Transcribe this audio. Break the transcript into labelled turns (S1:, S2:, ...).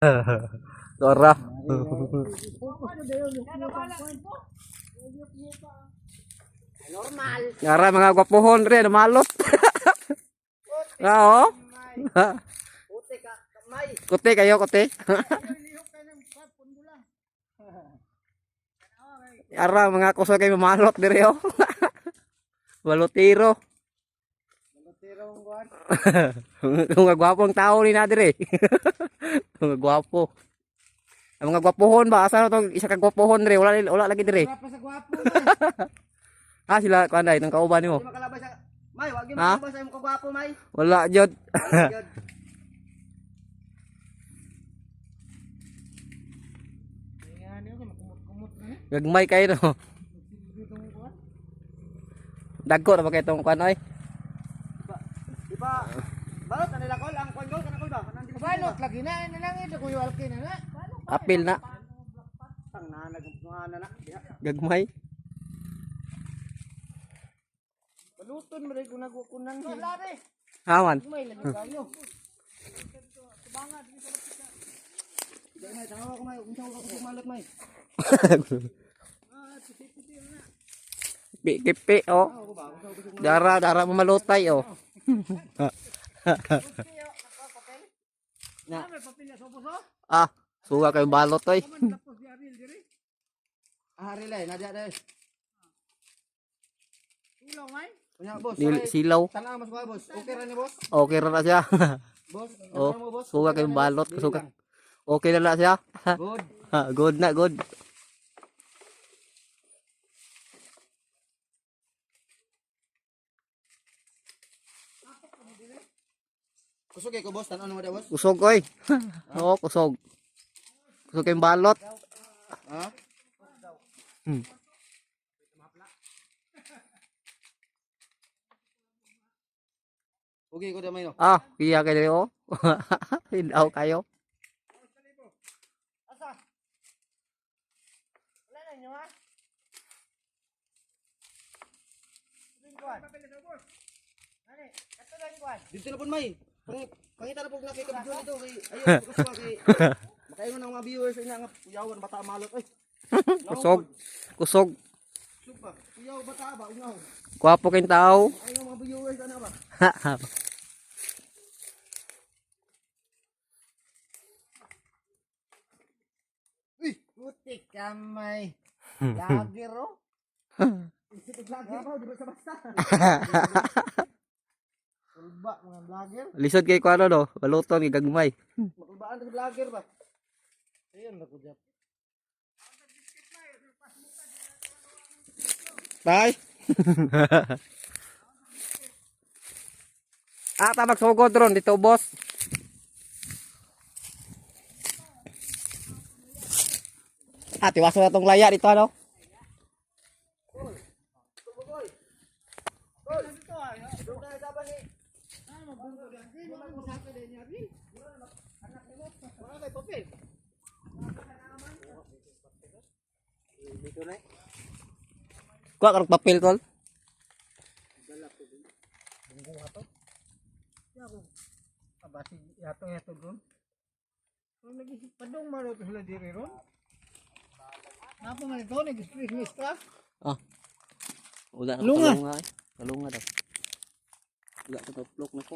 S1: Dora.
S2: Normal.
S1: Ngara mga gwapohon re malot. Oo.
S2: Puti ka, kamay.
S1: Kuti kayo, kuti. Ara mga kusog kay mamalot dire oh. Balotiro.
S2: Balotiro ang guwan.
S1: Mga gwapong tao ni na dire. Mga gwapo. Ang mga gwapohon ba, asa na tong isa ka gwapohon dire, wala wala lagi dire.
S2: Wala pa sa gwapo man.
S1: Ah, sila kuan dai itong kauban nimo.
S2: Di makalabay sa. May, wag yung
S1: Ha?
S2: makalabay sa imong kagwapo, May.
S1: Wala jud.
S2: Wala gyud.
S1: Gagmay kayo no. Dagko na ba kay tong kuan oy?
S2: Di ba? Balot na nila kol ang kwan kol kana kol ba? Kanang di ba?
S3: Balot lagi na, na lang ito kuyo alkin na na.
S1: Apil na.
S2: Tang nanag ang na na. Diha.
S1: Gagmay.
S3: Baluton mo rin kung nagkukunang.
S1: Haman.
S3: May lagi kayo.
S2: Di may tanawa ko, May, unsa ko ka malot, May.
S1: Kipi, kipi oh. Dara dara mamalutay oh.
S2: Na.
S1: Ah, suga kay balot oy.
S2: Ah, relay na diha dai. Unya, boss.
S1: Dili silaw.
S2: Tanaw mas ko, boss. Okay ra ni, boss.
S1: Okay ra na siya.
S2: Boss,
S1: Oh,
S2: tanaw mo, boss.
S1: suga kay balot, suga. Okay na na siya.
S2: Good.
S1: Good na, good.
S2: Kusog kay ko, boss, tan-aw mo da, boss.
S1: Kusog oy. Oo, kusog. Kusog kay balot.
S2: Ha? Okay ko damay no.
S1: Ah, kiya kay oh. Hilaw kayo.
S3: Asa? Wala na inyo ha?
S2: Dito na po, May. Pangita na po na kay kabidyo nito kay ayo gusto ka kay makaingon ang mga viewers ina nga kuyawan bata malot ay.
S1: Kusog. Kusog.
S2: Kusog pa. Kuyaw bata ba ungaw.
S1: Gwapo kay tao.
S2: Makaingon mga viewers ana ba.
S3: Puti kamay. Lager oh.
S2: Vlogger pa di ba sa basta.
S3: Kulba mga vlogger.
S1: Lisod kay kuano no, baluton kay gagmay.
S2: Makulbaan sa vlogger ba.
S3: Ayun na ko dyan.
S1: Tay. Ah, tabak sugod ron dito, boss. Ah, tiwaso na tong laya dito ano. Kuha karong papel tol.
S3: Abasi yatong yato ron. Kung nag-padong marot sila diri ron. Napo man ito, nag-stress ka.
S1: Ah. Wala na
S3: Lunga.
S1: Kalunga eh. Kalunga daw. Wala ko toplok na ko.